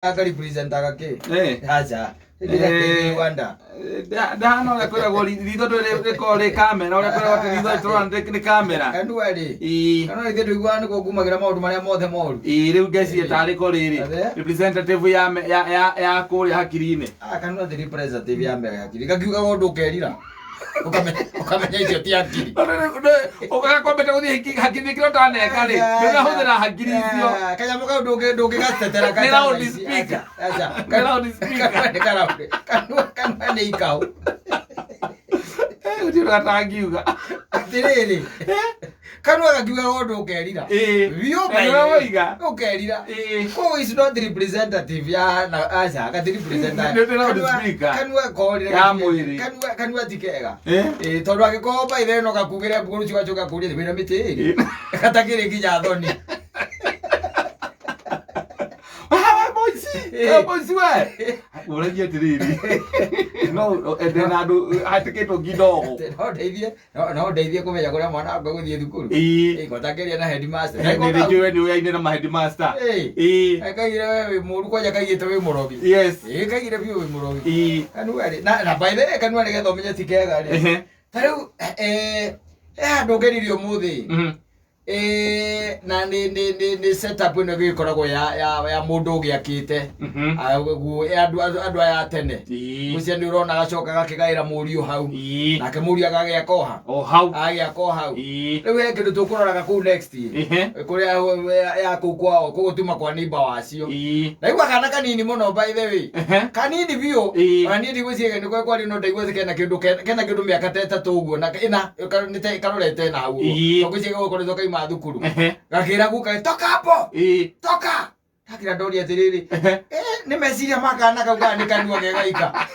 Aka representaga kĩ? Eh. Aca. Eh. Uganda. Ndahana ũrĩa kwĩragwo ritho rĩkorwo rĩ kamera, ũrĩa kwĩragwo atĩ ritho tũrona nĩ kamera. Kanua rĩ. Ĩĩ. Kanua ithuĩ tũiguaga nĩkuo kumagĩra maũndũ marĩa mothe moru. Ĩĩ, rĩu ngeciria tarĩ ko rĩrĩ Athe? representative ya ya kũrĩa hakiri-inĩ. Ah, kanua ti representative ya mbere hakiri. Gakiugaga ũndũ ũkerira. Ũkamenya icio ti hakiri. Ũgakwambĩte gũthiĩ hakiri kĩrĩa ũtaneka rĩ, ndũrahũthĩra hakiri icio. Ah, kanyamũ kau ndũngĩgatetera Nĩ loud speaker. Aca. Nĩ loud speaker. Kanua nĩ karaũ. Kanua nĩ ikaũ. Eh, gũtirĩ ũndũ gatangiuga. Atĩrĩrĩ. Kanua gakiugaga ũndũ ũkerira. Ĩĩ. Biũ Na nĩwe woiga. Ũkerira. Ĩĩ. Koguo is not representative ya na aca gati representative. Nĩ loud speaker. Kanua korire. Ya mwĩrĩ. Kanua ti kega. Eh? Ĩĩ tondũ angĩkorwo by the no gakugĩre mbugu rũciũ gacoka kũria wĩna mĩtĩ ĩrĩ. Gatakĩrĩ nginya thoni. Ah, boici! Ĩĩ. Eh, boici we! Ũragia atĩrĩrĩ. No ende na andũ hatĩkĩtwo ngidogo. No ndeithie no ndeithie kũmenya kũrĩa mwana wakwa gũthiĩ thukuru. Ĩĩ. Ĩĩ ngotakĩria na headmaster. Nĩ njũĩ nĩ ũyaine na ma-headmaster. Ĩĩ. Ĩĩ. Kaigire we wĩ mũru kwanja kaigĩte wĩ mũrogi. Yes. Ĩĩ kaigire biũ wĩ mũrogi. Ĩĩ. Kanua rĩ na by the way kanua nĩgetha ũmenye ti kega rĩ. Ehe. Ta rĩu eh handũ ngeririe ũmũthĩ. Na nĩ setup ĩno ĩgĩkoragwo ya mũndũ ũgĩakĩte. Ah, guo andũ aya a tene. Ĩĩ. Ũcio nĩ ũrona gacoka gakĩgaĩra mũriũ hau. Ĩĩ. Nake mũriũ agagĩaka o ha. O hau. Agagĩaka o hau. Ĩĩ. Rĩu he kĩndũ tũkũroraga kũu next. Ehe. Kũrĩa ya kũu kwao kũgũtuma kwa neighbor wacio. Ĩĩ. Ndaigua kana kanini mũno by the way. Ehe. Kanini biũ. Ĩĩ. Ona niĩ ndigwĩciria nĩ kwari no ndaigua kena kĩndũ mĩaka ta ĩtatũ ũguo na ĩna nĩ ta karorete na hau ũguo. Ĩĩ. Tondũ ngwĩciria gũkoretwo kaima thukuru. Ehe. Gakĩra guka toka hapo. Ĩĩ. Toka. Ndakĩra ndoria atĩrĩrĩ. Ehe. Eh, nĩ meciria ma kana kau kana nĩ kanua gegaika.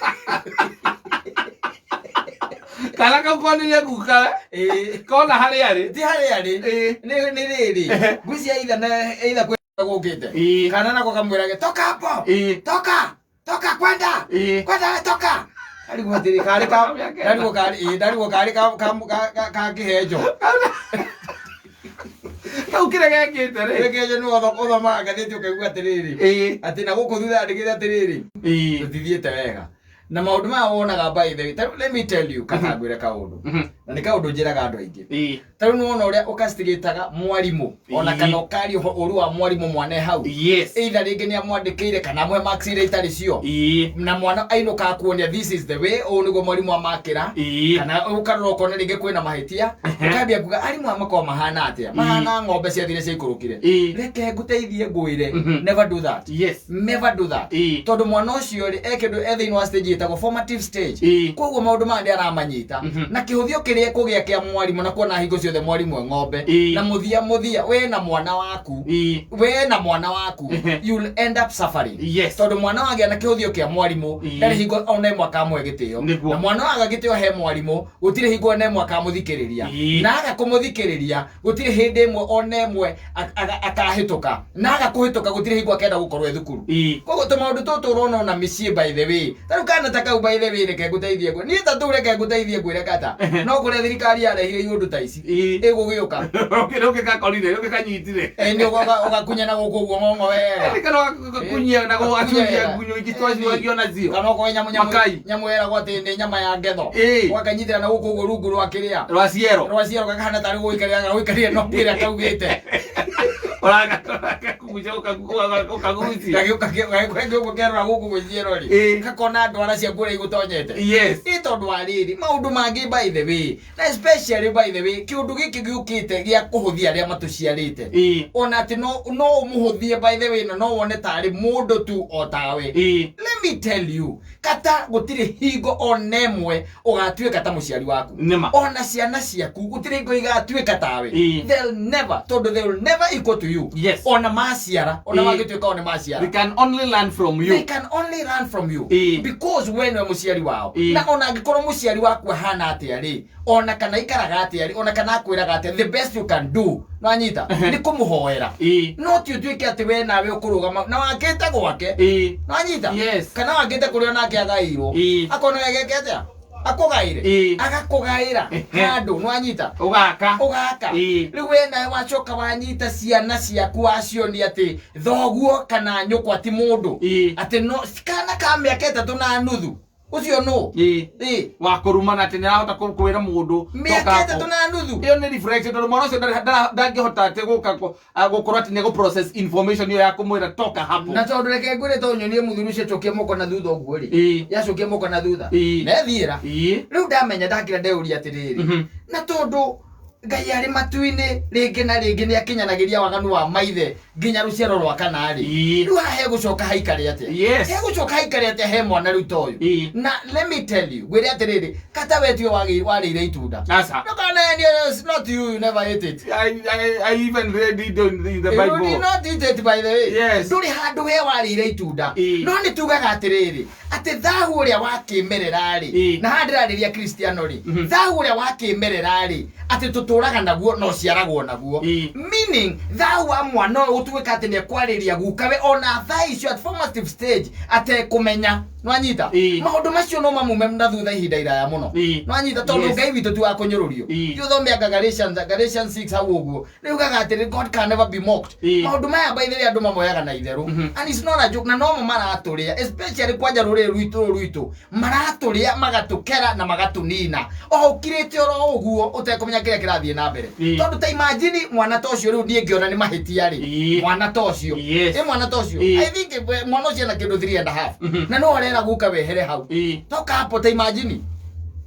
Kana kau konire guka Ĩĩ. kona harĩa arĩ. Ti harĩa arĩ. Ĩĩ. Nĩ rĩrĩ. Ehe. Ngwĩciria either na either kwĩ gũkĩte. Ĩĩ. Kana nako kamwĩrage toka hapo. Ĩĩ. Toka. Toka kwenda. Ĩĩ. Kwenda we toka. Ndarigwo atĩrĩ karĩ ka ndarigwo karĩ ĩĩ ndarigwo karĩ ka kĩhenjo. Kau kĩrĩa gekĩte rĩ. Kĩhenjo nĩ ũthomaga ngathĩti ũkaigua atĩrĩrĩ. Ĩĩ. Atĩ na gũkũ thutha yandĩkĩte atĩrĩrĩ. Ĩĩ. Tũtithiĩte wega. Na maũndũ maya wonaga by the way. Ta rĩu let me tell you kana ngwĩre kaũndũ. Na nĩ kaũndũ njĩraga andũ aingĩ. Ĩĩ. Ta rĩu nĩwona ũrĩa ũkastigĩtaga mwarimũ ona Ĩĩ. kana ũkaria ũru wa mwarimũ mwana e hau. Yes. Either rĩngĩ nĩ amwandĩkĩire kana amũhe marks iria itarĩ cio. Ĩĩ. Na mwana ainũka akuonia this is the way ũũ nĩguo mwarimũ amakĩra. Ĩĩ. Kana ũkarora ũkona rĩngĩ kwĩna mahĩtia ũkambia kuga arimũ aya makoragwo mahana atĩa mahana ng'ombe ciathire ciaikũrũkire. Ĩĩ. Reke ngũteithie ngwĩre Mhm. never do that. Yes. Never do that. Ĩĩ. Tondũ mwana ũcio rĩ e kĩndũ e thĩinĩ wa stage ĩtagwo formative stage. Ĩĩ. Koguo maũndũ maya nĩaramanyita. Mhm. Na kĩhũthio kĩrĩa ekũgĩa kĩa mwarimũ na kuona hingo ciothe mwarimũ e ng'ombe. Ĩĩ. Na mũthia we na mwana waku. Ĩĩ. We na mwana waku Ehe. you'll end up suffering. Yes. Tondũ mwana wagĩa na kĩhũthio kĩa mwarimũ Ĩĩ. ndarĩ hingo ona ĩmwe akamũhe gĩtĩo. Nĩguo. Na mwana waga gĩtĩo he mwarimũ gũtirĩ hingo ona ĩmwe akamũthikĩrĩria. Ĩĩ. Na aga kũmũthikĩrĩria gũtirĩ hĩndĩ ĩmwe ona ĩmwe akahĩtũka. Na aga kũhĩtũka gũtirĩ hingo akenda gũkorwo e thukuru. Ĩĩ. Koguo tũmaũndũ tũtũ ũrona ona mĩciĩ by the way. Ta rĩu kana ta kau by the way reke ngũteithie ngwĩre. Niĩ ta tũu reke ngũteithie ngwĩre kata. No kũrĩa thirikari yarehire iũndũ ta ici. Ĩĩ. Ĩgũgĩũka. Rũkĩ gakorire, rũkĩ kanyitire. Ĩ nĩ ũgakunya na gũkũ ũguo ng'ong'o wega. Kana ũgakunyia na gũgacuria ngunyo ingĩ twacuagio nacio. Kana okorwo Makai. nyamũ ĩragwo atĩ nĩ nyama ya ngetho. Ĩĩ. Ũgakanyitĩra na gũkũ ũguo rungu rwa kĩrĩa. Rwa ciero. Rwa ciero gakahana tarĩ gũikarĩra gagũikarĩra no kĩrĩa kaugĩte. Ũragakugucia ũkagucia. Gagĩũka ũguo kerora gũkũ gwĩ ciero rĩ. Ĩĩ. Gakona ndwara ciaku ũrĩa igũtonyete. Yes. Ĩ tondũ wa rĩrĩ maũndũ mangĩ by the way na especially by the way kĩũndũ gĩkĩ gĩũkĩte gĩa kũhũthia arĩa matũciarĩte. Ĩĩ. Ona atĩ no ũmũhũthie by the way na no wone tarĩ mũndũ tu o tawe. Ĩĩ. Let me tell you kata gũtirĩ hingo ona ĩmwe ũgatuĩka ta mũciari waku. Nĩma. Ona ciana ciaku gũtirĩ hingo igatuĩka tawe. Ĩĩ. They'll never tondũ they'll never equal to you. Yes. Ona maciara ona Ĩĩ. mangĩtuĩka o nĩ maciara. They can only learn from They you. can only learn from you. Ĩĩ. Because we nĩwe mũciari wao. Ĩĩ. Na ona angĩkorwo mũciari waku ahana atĩa rĩ, ona kana aikaraga atĩa rĩ, ona kana akwĩraga atĩa, the best you can do, nĩwanyita, nĩ kũmũhoera. Ĩĩ. No ti ũtuĩke atĩ we nawe ũkũrũgama na wakĩte gwake. Ĩĩ. Nĩwanyita? Yes. Kana wakĩte kũrĩa onake agaĩirwo. Ĩĩ. Akona we geke atĩa? Akũgaĩre. Ĩĩ. Agakũgaĩra Ehe. handũ, nĩwanyita? Ũgaka. Ũgaka. Ĩĩ. Rĩu we nawe wacoka wanyita ciana ciaku wacionia atĩ thoguo kana nyũkwa ti mũndũ. Ĩĩ. Atĩ no kana ka mĩaka 3.5 ũcio nũ? Ĩĩ. Ĩĩ. Wa kũrumana atĩ nĩarahota kwĩra mũndũ Mĩaka toka 3.5. Ĩyo nĩ reflection tondũ mwana ũcio ndangĩhota atĩ gũka gũkorwo atĩ nĩegũ process information ĩyo ya kũmwĩra toka hapo. Na tondũ reke ngwĩre to nyonie mũthuri ũcio acokia moko na thutha ũguo rĩ. Ĩĩ. Yacokia moko na thutha. Ĩĩ. Nethiĩra. Ĩĩ. Rĩu ndamenya ndakĩra ndeuria atĩrĩrĩ. Na tondũ Ngai arĩ matu-inĩ rĩngĩ na rĩngĩ nĩ akinyanagĩria waganu wa maithe nginya rũciaro rwa kana rĩ. Ĩĩ. Rĩu haha hegũcoka haikare atĩa? Yes. Hegũcoka haikare atĩa he mwana rĩu ta ũyũ? Ĩĩ. Na let me tell you, ngwĩre atĩrĩrĩ, kata we tiwe warĩire itunda. Aca. Ndũkanaenie, it's not you, you never ate it. I even read it in the You did Bible. not eat it, by the way. Yes. Ndũrĩ handũ he warĩire itunda. Ĩĩ. No nĩ tugaga atĩrĩrĩ, atĩ thahu ũrĩa wa kĩmerera rĩ, Ĩĩ. na haha ndĩrarĩria Kristiano rĩ, thahu ũrĩa wa kĩmerera rĩ, atĩ tũtũraga naguo no ciaragwo naguo. Ĩĩ. Meaning, thahu wa mwana ũyũ gũtuĩka atĩ nĩekwarĩria gukawe ona thaa icio at formative stage atekũmenya. Nĩwanyita? Ĩĩ. Maũndũ macio no mamume na thutha ihinda iraya mũno. Ĩĩ. Nĩwanyita? Tondũ Yes. Ngai witũ ti wa kũnyũrũrio. Ĩĩ. Ti ũthome anga Galatians 6 hau ũguo. Rĩugaga atĩrĩ, God can never be mocked. Ĩĩ. Maũndũ maya by the way andũ mamoyaga na itherũ. And it's not a joke, na nomo maratũrĩa, especially kwanja rũrĩrĩ rwitũ rũrũ rwitũ. Maratũrĩa, magatũkera na magatũnina. O ũkirĩte oro ũguo ũtekũmenya kĩrĩa kĩrathiĩ na mbere. Ĩĩ. Tondũ ta imagine mwana ta ũcio rĩu niĩ ngĩona nĩ mahĩtia rĩ. Ĩĩ. Mwana ta ũcio. Yes. Ĩ mwana ta ũcio. Ĩĩ. I think mwana ũcio ena kĩndũ 3.5. Na no arera guka wehere hau. Ĩĩ. Toka hapo, ta imagine.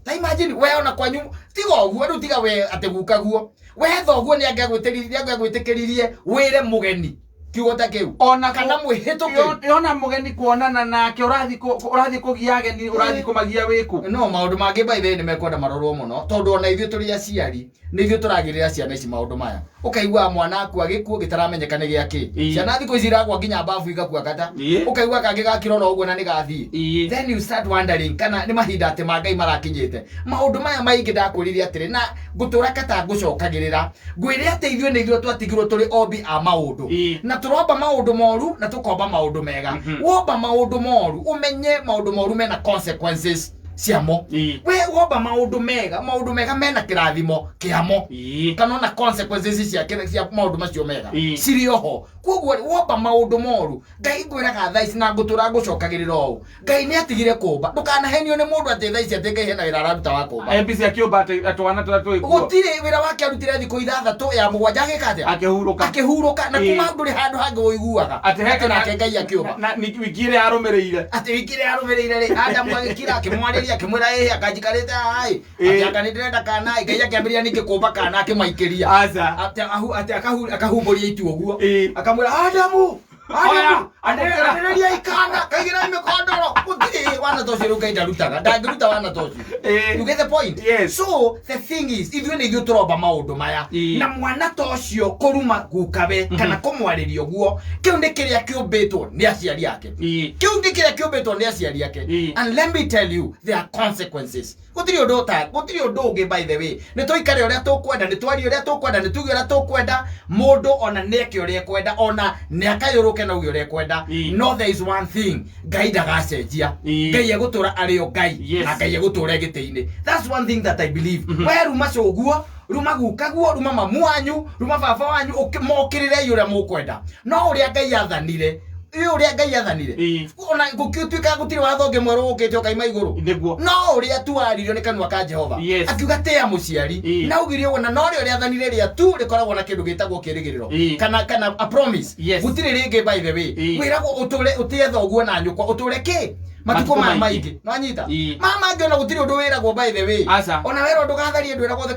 Ta imagine we ona kwanyu tiga ũguo rĩu tiga we atĩ guka guo. We thoguo nĩ angĩagwĩtĩkĩririe wĩre mũgeni kiugo ta kĩu. Ona kana mwĩhĩtũkĩri. Yona mũgeni kuonana nake ũrathiĩ kũgia ageni ũrathiĩ kũmagia wĩkũ. No maũndũ mangĩ by the way nĩ mekwenda marorwo mũno tondũ ona ithuĩ tũrĩ aciari nĩ ithuĩ tũragĩrĩra ciana ici maũndũ maya. Ũkaigua mwana akua gĩkuũ gĩtaramenyeka nĩ gĩa kĩ. Ĩĩ. Ciana thikũ ici iragwa nginya babu igakua kata. Ĩĩ. Ũkaigua kangĩ gakira oro ũguo na nĩ gathiĩ. Ĩĩ. Then you start wondering kana nĩ mahinda atĩ ma Ngai marakinyĩte. Maũndũ maya maingĩ ndakwĩrire atĩrĩ na ngũtũra kata ngũcokagĩrĩra. Ngwĩre atĩ ithuĩ nĩ ithuĩ twatigirwo tũrĩ ombi a maũndũ. Ĩĩ. Na tũromba maũndũ moru na tũkomba maũndũ mega. Womba maũndũ moru ũmenye maũndũ moru mena consequences ciamo. Ĩĩ. We womba maũndũ mega, maũndũ mega mena kĩrathimo kĩamo. Ĩĩ. Kana ona consequences cia maũndũ macio mega Ĩĩ. cirĩ oho. Koguo womba maũndũ moru, Ngai ngwĩraga thaa ici na ngũtũra ngũcokagĩrĩra ũũ. Ngai nĩ atigire kũmba. Ndũkanahenio nĩ mũndũ atĩ thaa ici atĩ Ngai hena wĩra araruta wa kũmba. MPC akĩũmba atĩ twana tũrĩa twĩ kuo. Gũtirĩ wĩra wake arutire thikũ 6 ya 7 agĩka atĩa? Akĩhurũka. Akĩhurũka na Ĩĩ. kuma ndũrĩ handũ hangĩ ũiguaga. Atĩ he Atĩ nake Ngai akĩũmba. Na wiki ĩrĩa yarũmĩrĩire. Atĩ wiki ĩrĩa yarũmĩrĩire rĩ, Adamu agĩkira akĩmwarĩria akĩmwĩra ĩhĩ akanjikarĩte haha ĩ. Ĩĩ. Atĩ anga nĩ ndĩrenda kana ĩ. Ngai akĩambĩrĩria ningĩ kũmba kana akĩmaikĩria. Aca. Atĩ akahumbũria itu ũguo. Ĩĩ. Akamwĩra Adamu, Oya, Adamu, amũkĩra. anĩrĩria ikana, kaigĩra mĩkondoro. Gũtirĩ wana ta ũcio rĩu Ngai ndarutaga. Ndangĩruta wana ta ũcio. Ĩĩ. You get the point? Yes. So the thing is, ithuĩ nĩ ithuĩ tũromba maũndũ maya. Ĩĩ. Na mwana ta ũcio kũruma gukawe kana kũmwarĩria ũguo, kĩu nĩ kĩrĩa kĩũmbĩtwo nĩ aciari ake. Ĩĩ. Kĩu nĩ kĩrĩa kĩũmbĩtwo nĩ aciari ake. Ĩĩ. And let me tell you, there are consequences. Gũtirĩ ũndũ ũta, gũtirĩ ũndũ ũngĩ by the way. Nĩ tũikare ũrĩa tũkwenda, nĩ twarie ũrĩa tũkwenda, nĩ tuge ũrĩa tũkwenda, mũndũ ona nĩ eke ũrĩa ekwenda, ona nĩ akayũrũke na uge ũrĩa ekwenda. Ĩĩ. No there is one thing, Ngai ndagacenjia. Ĩĩ. Ngai egũtũra arĩ o Ngai, Yes. na Ngai egũtũra e gĩtĩ-inĩ. That's one thing that I believe. We ruma cũguo, ruma gukaguo, ruma mamu wanyu, ruma baba wanyu, mokĩrĩrei ũrĩa mũkwenda. No ũrĩa Ngai athanire, ĩ ũrĩa Ngai athanire. Ĩĩ. Ona gũgĩtuĩka gũtirĩ watho ũngĩ mwerũ ũkĩte ũkaima igũrũ. Nĩguo. No ũrĩa tu waririo nĩ kanua ka Jehova. Yes. Akiuga tĩa mũciari. Ĩĩ. Na augire ũguo, na no rĩo rĩathani rĩrĩa tu rĩkoragwo na kĩndũ gĩtagwo kĩĩrĩgĩrĩro. Ĩĩ. Kana a promise. Yes. Gũtirĩ rĩngĩ by the way. Ĩĩ. Wĩragwo ũtũre ũtĩe thoguo na nyũkwa, ũtũre kĩ? Matukũ Matukũ maya maingĩ. maingĩ. Nĩwanyita? Ĩĩ. Maya mangĩ ona gũtirĩ ũndũ wĩragwo by the way. Aca. Ona werwo ndũgatharie ndwĩragwo the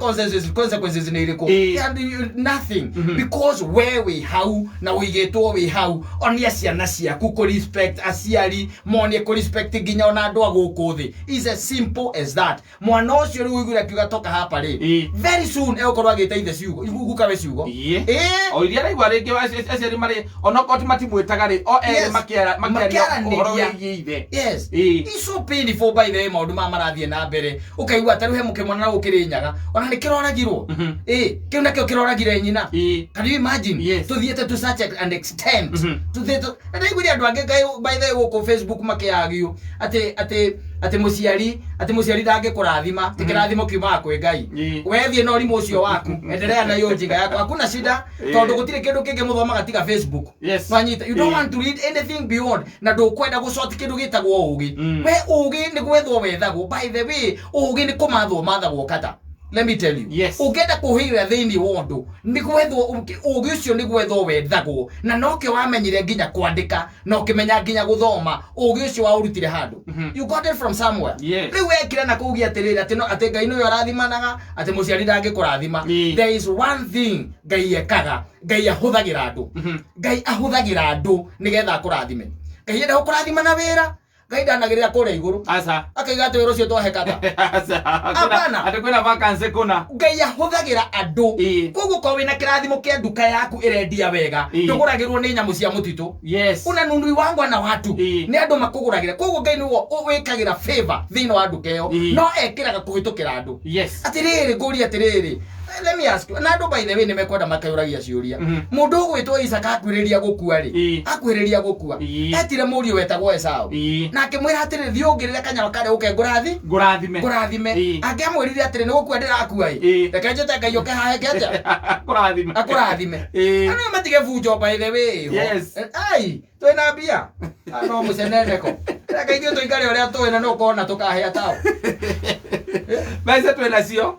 consequences nĩ irĩkũ. Ĩĩ. And you, nothing. Because we wĩ hau na ũigĩtwo wĩ hau, onia ciana ciaku kũ respect aciari, monie kũ respect nginya ona andũ a gũkũ thĩ. It's as simple as that. Mwana ũcio rĩu ũiguire akiuga toka hapa rĩ, Ĩĩ. very soon egũkorwo agĩta ithe ciugo, gukawe ciugo. Ĩĩ. Ĩĩ. O iria araigua rĩngĩ aciari marĩ onokorwo ti matimwĩtaga rĩ, o erĩ Yes. makĩaria ũhoro Makĩaranĩria. wĩgiĩ ithe. Yes. Ĩĩ. It's so painful by the way maũndũ maya marathiĩ na mbere. Ũkaigua ta rĩu he mũkĩmwana na gũkĩrĩ nyaga, ona nĩ kĩroragirwo. Ĩĩ, kĩu nakĩo kĩroragire nyina. Ĩĩ. Can you imagine? Yes. Tuthiĩte to such an extent. Tuthiĩte na ndaiguire andũ angĩ Ngai by the way gũkũ Facebook makĩagio atĩ Atĩ mũciari ndangĩkũrathima, ti kĩrathimo kiumaga kwĩ Ngai. Wethiĩ na ũrimũ ũcio waku, endelea na hiyo ujinga yako, hakuna shida, tondũ gũtirĩ kĩndũ kĩngĩ mũthomaga tiga Facebook. Nwanyita, you don't want to read anything beyond, na ndũkwenda gũcoti kĩndũ gĩtagwo ũgĩ. We ũgĩ nĩ gwethwo wethagwo. By the way, ũgĩ nĩ kũmathwo mathagwo kata. Let me tell you, ũngĩenda kũhĩra thĩinĩ wa ũndũ, nĩ gwethwo ũgĩ ũcio, nĩ gwethwo wethagwo, na nokĩo wamenyire nginya kwandĩka na ũkĩmenya nginya gũthoma. Ũgĩ ũcio waũrutire handũ. You got it from somewhere. Rĩu wekira na kũugia atĩrĩrĩ, atĩ no atĩ Ngai nĩwe ũrathimanaga, atĩ mũciari ndangĩkũrathima. There is one thing Ngai ekaga. Ngai ahũthagĩra andũ. Ngai ahũthagĩra andũ nĩgetha akũrathime. Ngai enda gũkũrathima na wĩra, Ngai ndanagĩrĩra kũrĩa igũrũ Aca. akaiga atĩ wĩra ũcio twahe kata. Aca. Hapana. Atĩ kwĩna vacancy kũna. Ngai ahũthagĩra andũ. Koguo korwo wĩna kĩrathimo kĩa nduka yaku ĩrendia wega, ndũgũragĩrwo nĩ nyamũ cia mũtitũ. Unanunui wangwa na watu. Nĩ andũ makũgũragĩra. Koguo Ngai nĩwe wĩkagĩra favor thĩinĩ wa nduka ĩyo. No ekĩraga kũhĩtũkĩra andũ. Atĩrĩrĩ, ngũria atĩrĩrĩ, let me ask you, na andũ, by the way, nĩ mekwenda makayũragia ciũria. Mũndũ ũgwĩtwo Isaka akuhĩrĩria gũkua rĩ, akuhĩrĩria gũkua, etire mũriũ wetagwo Esau na akĩmwĩra atĩrĩrĩ, thiĩ ũngĩrĩre kanyama karĩa ũke ngũrathi Ngũrathime. Ngũrathime. Angĩamwĩrire atĩrĩ, nĩ gũkua ndĩrakua ĩ, reke njĩte Ngai ũke hahe ke atĩa? Kũrathime. Akũrathime. Andũ matige bunjo, by the way. Ai, twĩna mbia. Ah, no mũceneneko, reke ithuĩ tũikare ũrĩa tũĩ na nĩ ũkona tũkahĩa tao. Mbeca twĩnacio.